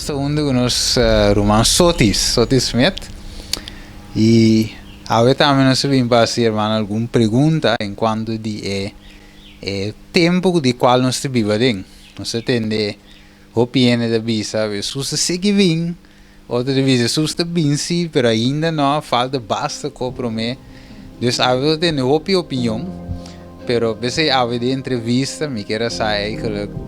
Nos ta huntu ku nos ruman Sotis, Sotis Smith. I awe tambe nos a bin pa hasi hermano algun pregunta en kuanto di e e tempu ku di kual nos ta biba den. Nos a tende hopi hende ta bisa Hesus ta sigui bin, otro ta bisa Hesus ta bin si pero ainda no, falta basta ko prome. Dus awe nos a tende hopi opinion, pero p'esei awe den entrevista mi kier a sa eigenlijk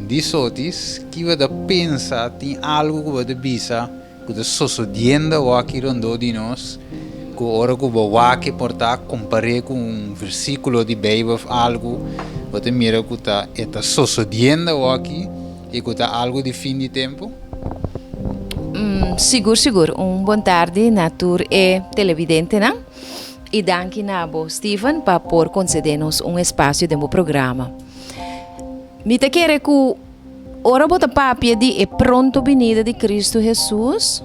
di Sotis ki bo ta pensa tin algu ku bo ta bisa ku ta sosodiendo awor aki rondó di nos, ku ora ku bo wak e por ta kompar'é ku un versíkulo di Beibel òf algu, bo ta mira ku ta e ta sosodiendo awor aki i ku ta algu di fin di tempu? Sigur sigur. Un bon tardi na tur e televidentenan i danki na bo Steven pa por konsede nos un espasio den bo programa. Mi ta kere ku ora bo ta papia di e pronto binida di Kristu Hesus,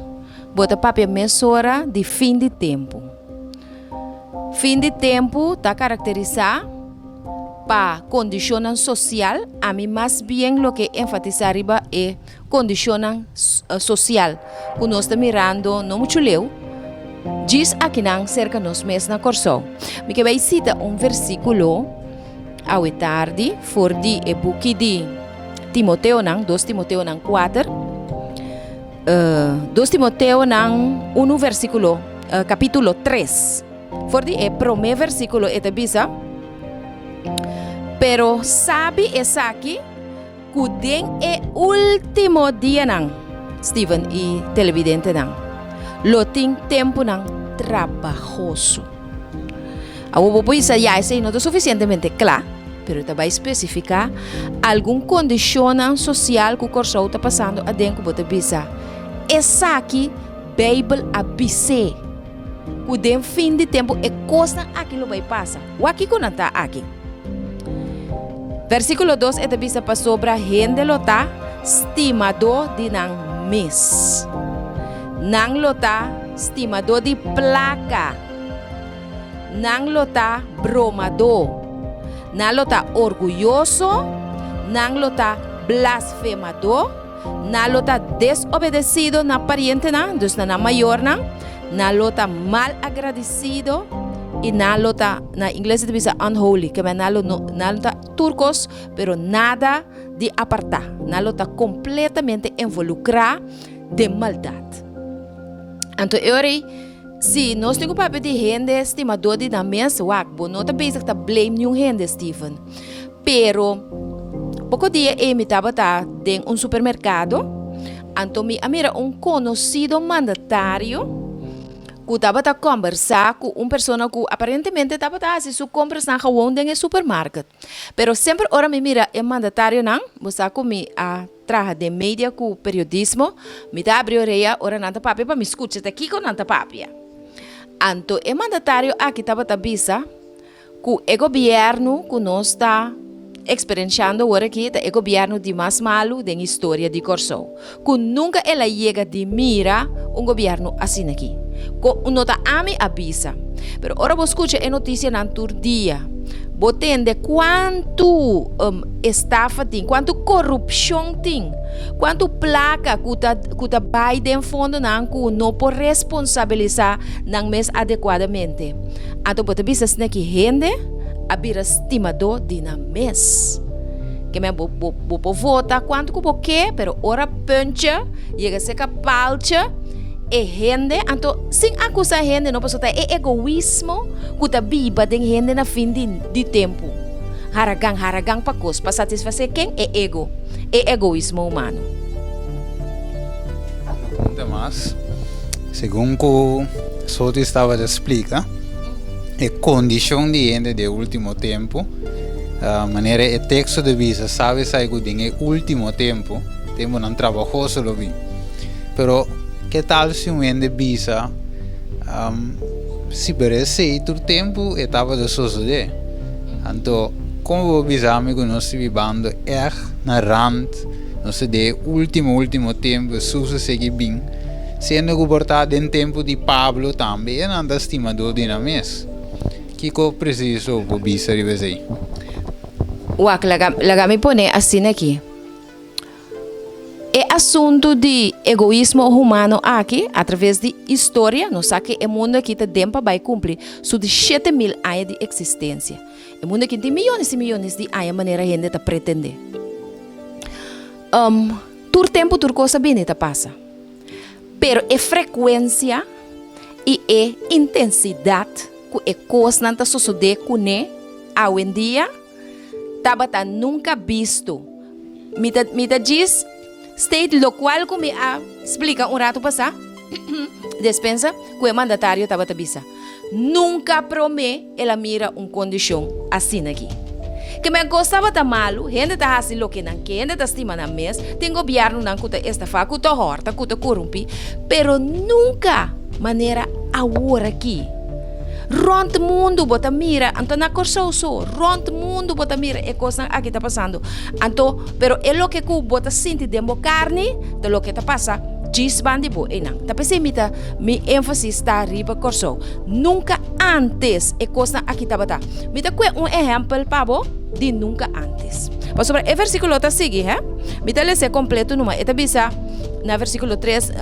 bo ta papia mesora di fin di tempu. Fin di tempu ta karakterisá pa kondishonnan sosial, ami mas bien lo ke enfatisá riba e kondishonnan sosial ku nos ta mirando no muchu leu, djis akinan serka nos mes na Kòrsou. Mi ke bai sita un versíkulo awe tardi for di e buki di Timoteonan, dos Timoteonan kuater, dos Timoteonan unu versíkulo, kapítulo tres. For di e promé versíkulo e ta bisa, Pero sabi esaki, Ku den e último dianan, Steven i televidentenan, lo tin tempunan trabahoso. Awor bo por bisa, ya esei no ta sufisientemente kla, pero ta bai spesifiká algun kondishonnan sosial ku Kòrsou ta pasando aden ku bo ta bisa, Esaki Beibel a bis'é, ku den fin di tempu e kosnan aki lo bai pasa. Wak kiko nan ta aki. Versíkulo dos e ta bisa pasobra hende lo ta stimadó di nan mes. Nan lo ta stimadó di plaka. Nan lo ta bromadó. Nan lo ta orguyoso. Nan lo ta blasfemadó. Nan lo ta desobedesido na parientenan, dus na nan mayornan. Nan lo ta mal agradesido i nan lo ta, na ingles e ta bisa unholy, ke men nan lo no, nan lo ta tur kos, pero nada di apartá. Nan lo ta kompletamente envolukrá den maldat. Anto e ora ei, si nos tin ku papia di hende stimadó di nan mes, wak, bo no ta bezig ta blame niun hende, Steven. Pero, poko dia ei mi tabata den un supermerkado, anto mi a mira un konosido mandatario ku tabata kòmbersá ku un persona ku aparentemente tabata hasi su komprasnan gewon den e supermarket. Pero semper ora mi mira e mandatarionan, bo sa ku mi a traha den media ku periodismo, mi ta abri orea ora nan ta papia pa mi skucha ta kiko nan ta papia. Anto e mandatario aki tabata bisa. Ku e gobièrnu ku nos ta eksperenshando awor aki ta e gobièrnu di mas malu den historia di Kòrsou. Ku nunka el a yega di mira un gobièrnu asina aki. Ku no ta ami a bisa. Pero ora bo skucha e notisianan tur dia, bo tende kuantu estafa tin, kuantu korupshon tin, kuantu plaka ku ta ku ta bai den fondonan ku no por responsabilisá nan mes adekuadamente. Anto bo ta bisa asina ki hende a bira stimadó di nan mes. Ke men bo bo bo por vota kuantu ku bo ke, pero ora puntje yega serka paaltje, e hende, anto sin akusá hende no, pasobra ta e egoismo ku ta biba den hende na fin di di tempu. Haragan, haragan pa kos, pa satisfasé ken? E ego, e egoismo humano. Una punta mas, segun ku Sotis tabata splika e kondishon di hende den e ultimo tempu, manera e teksto ta bisa, sabe esaki ku den e ultimo tempu, tempunan trabahoso lo bin. Pero ke tal si un hende bisa, Si pero esei tur tempu e tabata sosodé. Anto kon bo por bisa mi ku nos ta bibando ègt na rant, nos ta den e ultimo ultimo tempu, Hesus a sigui bin? Siendo ku por ta den tempu di Pablo tambe e nan ta stimadó di nan mes. Kiko presiso bo bisa riba esei? Wak, laga, laga mi pone asina aki. E asuntu di egoismo humano aki, atraves di historia, nos sa ku e mundu aki ta den pa bai kumpli su di 7000 aña di eksistensia. E mundu aki tin miyones i miyones di aña manera hende ta pretendé. Tur tempu tur kos a bini ta pasa. Pero e frekuensia i e intensidat ku e kosnan ta sosodé kuné awendia tabata nunka bisto. Mi ta mi ta djis state lokual ku mi a splika un ratu pasá, despensa, ku e mandatario tabata bisa. Nunka promé el a mira un kondishon asina aki. Ke men kos tabata malu, hende ta hasi loke nan ke, hende ta stima nan mes, tin gobièrnunan ku ta estafá, ku ta hòrta, ku ta korumpí, pero nunka manera awor aki. Rònt mundu bo ta mira, anto na Kòrsou so, rònt mundu bo ta mira e kosnan aki ta pasando. Anto, pero e loke ku bo ta sinti den bo karni ta loke ta pasa djis ban di bo einan. Ta p'esei mi ta Mi énfasis ta riba Kòrsou. Nunka ántes e kosnan aki tabata. Mi ta kue un ehèmpel pa bo di nunka ántes. Pasobra e versíkulo ta sigui, hè? Mi ta les'é kompleto numa. E ta bisa na versíkulo tres,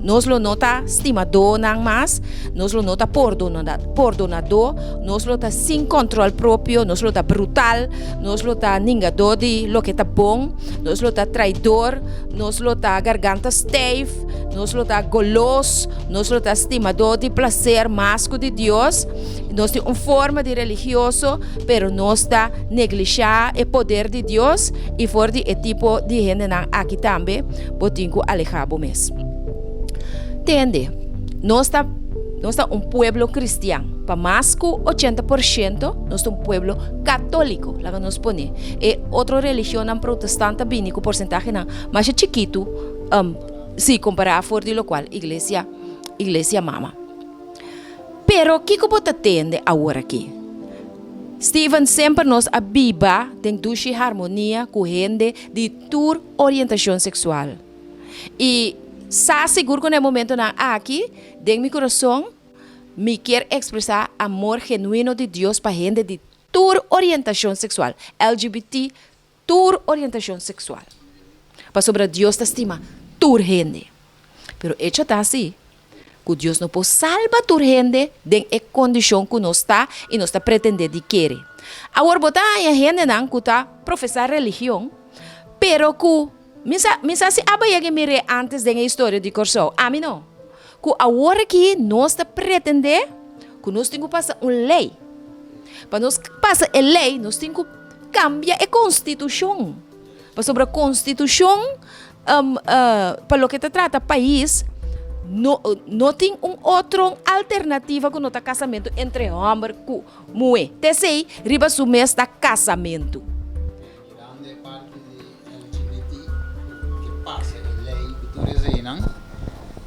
Nos lo no ta stimadónan mas, nos lo no ta pordonadó, nos lo ta sin kòntròl propio, nos lo ta brutal, nos lo ta ningadó di loke ta bon, nos lo ta traidor, nos lo ta garganta stijf. Nos lo ta golos, nos lo ta stimadó di placer mas ku di Dios. Nos tin un forma di religioso, pero nos ta neglishá e poder di Dios i for di e tipo di hendenan aki tambe bo tin ku alehá bo mes. Tende, nos ta nos ta un pueblo kristian, pa mas ku 80% nos ta un pueblo katóliko, laga nos pone. E otro religionnan protestant ta bini ku porsentahenan masha chikitu. Um, si, kompará for di lokual iglesia, iglesia mama. Pero kiko bo ta tende awor aki? Steven, semper nos a biba den dushi harmonia ku hende di tur orientashon seksual. I sa sigur ku na e momentonan aki, den mi kurason, mi kier ekspresá amor genuino di Dios pa hende di tur orientashon seksual, LGBT, Tur orientashon seksual. Pasobra Dios ta stima tur hende. Pero echo ta si ku Dios no por salba tur hende den e kondishon ku nos ta i nos ta pretendé di kere. Awor bo ta haña hendenan ku ta profesá religion, pero ku mi sa mi sa si aba yega mir'é ántes den e historia di Kòrsou, ami no, ku awor aki nos ta pretendé ku nos tin ku pasa un lei. Pa nos pasa e lei nos tin ku Kambia e konstitushon. Pasobra konstitushon pa loke ta trata pais no no tin un otro alternativa ku no ta kasamentu entre hòmber ku muhé. T'esei riba su mes ta kasamentu. Mirando e parti di LGBT ku pasa e lei ku tur eseinan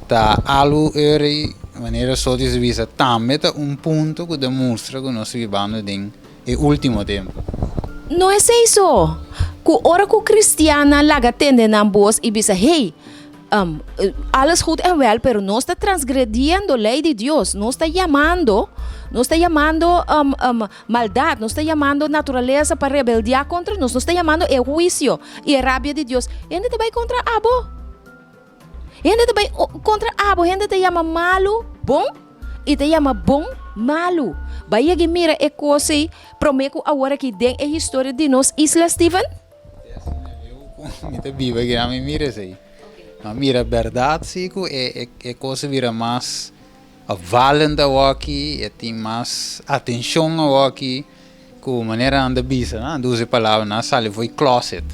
ta algu eri manera Sotis bisa tambe ta un punto ku ta mustra ku nos ta bibando den E ultimo tempu. No esei so, ku ora ku kristiannan laga tende nan bos i bisa, Hey, alles goed en wel, pero nos ta transgrediendo lei di Dios, nos ta yamando, nos ta yamando maldat, nos ta yamando naturalesa pa rebeldiá kontra nos, nos ta yamando e huisio i e rabia di Dios, hende ta bai kontra abo. Hende ta bai kontra abo, hende ta yama malu bon i ta yama bon malu. Bai yega i mira e kos ei promé ku awor aki den e historia di nos isla, Steven. Te asina leu ku mi ta biba aki nan mi mira esei. Ma mira bèrdat si ku e e kos a bira mas opvallend awoki, e tin mas atenshon awoki. Ku manera nan ta bisa, nan ta usa e palabra, nan a sali for e closet.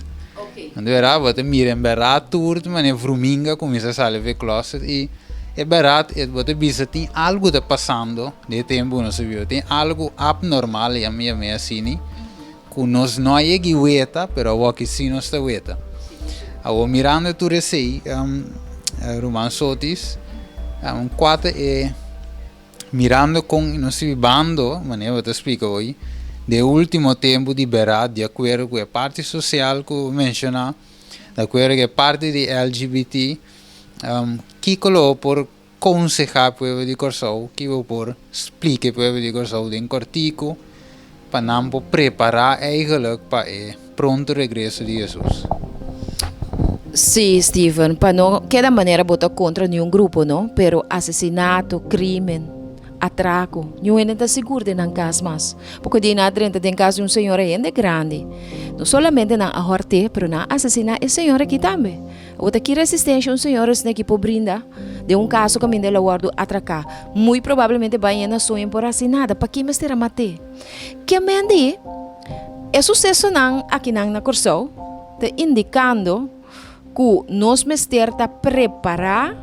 Anto era bo ta mira en bèrdat tur ta manera vruminga kuminsá sali for e closet i e bèrdat bo ta bisa tin algu ta pasando den e tempu ku nos ta biba, tin algu abnormal i ami a mira asini ku nos no a yega i weta pero awoki si nos ta weta. Awor mirando tur esei ruman Sotis kua ta e. Mirando kon nos ta bibando, manera bo ta splika hoy, den e ultimo tempu di bèrdat, di akuerdo ku e parti sosial ku bo menshoná, di akuerdo ku e parti di LGBT, kiko lo bo por konsehá pueblo di Kòrsou, kiko bo por splika e pueblo di Kòrsou den kòrtiku pa nan por prepará eigenlijk pa e pronto regreso di Hesus? Sí, Steven, pa no keda manera bo ta kontra niun grupo no, pero asesinato, krimen, atrako, niun hende ta sigur den nan kas mas. Poko di nan a drenta den kas di un señora hende grandi. No solamente nan a hòrt'é, pero nan a asesiná e señora aki tambe. Awor ta ki resistensha un señora asina aki por brinda den un kaso kaminda el a wòrdu atraká? Muy probablemente bai na soño por hasi nada. Paki mester a mat'é? Ke men di e susesonan akinan na Kòrsou ta indikando ku nos mester ta prepará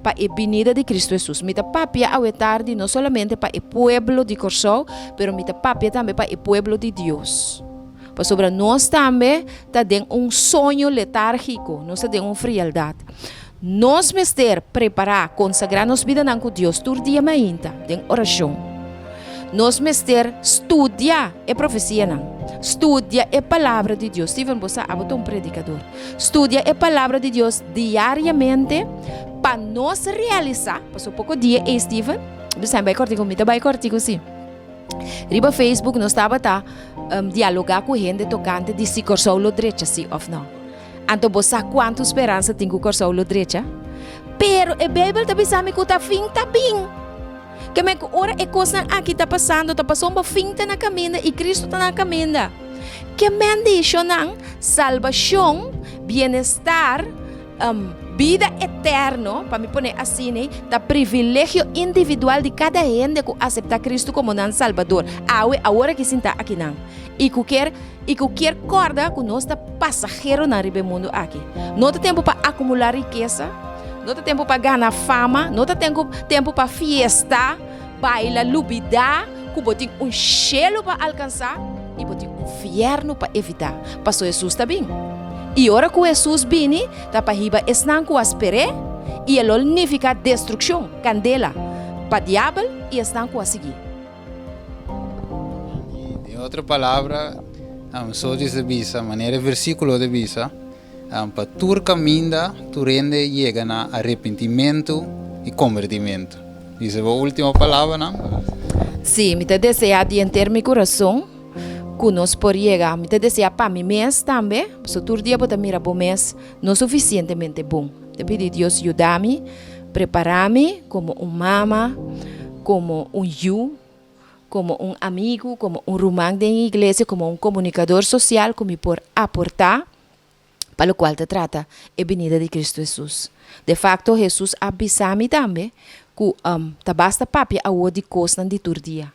pa e binida di Kristu Hesus. Mi ta papia awe tardi no solamente pa e pueblo di Kòrsou, pero mi ta papia tambe pa e pueblo di Dios. Pasobra nos tambe ta den un soño letárgiko, nos ta den un frialdat. Nos mester prepará, konsagrá nos bidanan ku Dios tur dia mainta den orashon. Nos mester studia e profesianan, studia e Palabra di Dios. Steven, bo sa, abo ta un predikador. Studia e Palabra di Dios diariamente pa nos realisá, pasobra poko dia ei, Steven, bo sa bai kòrtiku, mi ta bai kòrtiku sí. Riba Facebook nos tabata dialogá ku hende tokante di si Kòrsou lo drecha sí òf nò. Anto bo sa kuantu speransa tin ku Kòrsou lo drecha? Pero e Beibel ta bisa mi ku ta fin ta bin. Ke men ku ora e kosnan aki ta pasando ta pasobra fin ta na kaminda i Kristu ta na kaminda. Ke men di shonnan, salbashon, bienestar, bida eterno, pa mi pone asina, ta privilegio individual di kada hende ku aseptá Kristu komo nan Salbador. Awe, awor aki sintá akinan i ku kier i ku kier kòrda ku nos ta pasaheronan riba e mundu aki. No ta tempu pa akumulá rikesa, no ta tempu pa gana fama, no ta tempu pa fiesta, baila, lubidá ku bo tin un shelu pa alkansá i bo tin un fièrnu pa evitá, pasobra Hesus ta bin. I ora ku Hesus bini, ta pa hiba esnan ku a sper'é, i e lo nifiká destrukshon, kandela, pa Diabel i esnan ku a siguié. Den otro palabra, Sotis ta bisa, manera e versíkulo ta bisa, pa tur kaminda tur hende yega na arepentimentu i kombertimentu. Bisa bo último palabranan? Sí, mi ta deseá di henter mi kurason ku nos por yega. Mi ta deseá pa mi mes tambe, pasobra tur dia bo ta mira bo mes no sufisientemente bon. Mi ta pidi Dios yuda mi, prepará mi komo un mama, komo un yu, komo un amigu, komo un ruman den iglesia, komo un komunikador sosial ku mi por aportá pa lokual ta trata e binida di Kristu Hesus. De fakto, Hesus a bisa mi tambe ku ta basta papia awor di kosnan di tur dia.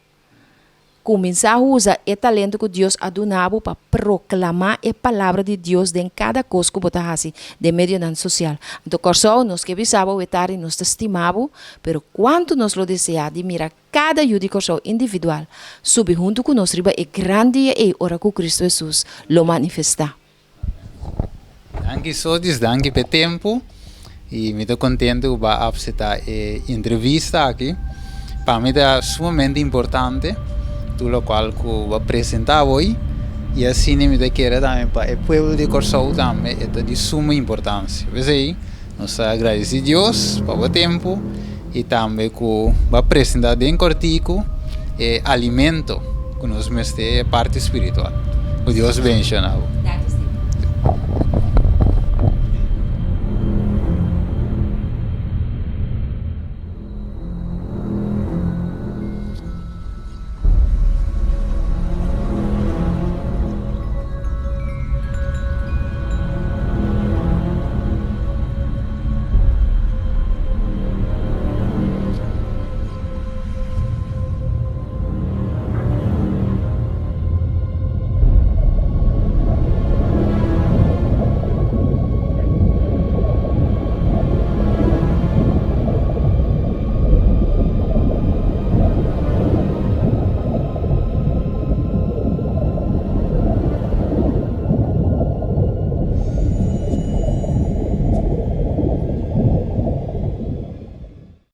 Kuminsá usa e talento ku Dios a duna bo pa proklamá e Palabra di Dios den kada kos ku bo ta hasi den medionan sosial. Anto Kòrsou, nos ke bisa bo awe tardi nos ta stima bo, pero kuantu nos lo deseá di mira kada yu di Kòrsou individual subi huntu ku nos riba e gran dia ei ora ku Kristu Hesus lo manifestá. Danki Sotis, danki p'e tempu y mi ta contento cu bo a acepta e entrevista aki. Pa mi ta sumamente importante tur locual cu bo a presenta hoy y asina mi ta kere tambe pa e pueblo di Corsou tambe e ta di suma importancia. P'esey nos ta agradeci Dios pa bo tempu y tambe cu bo a presenta den cortico e alimento cu nos mester e parti spiritual. Cu Dios bendiciona bo.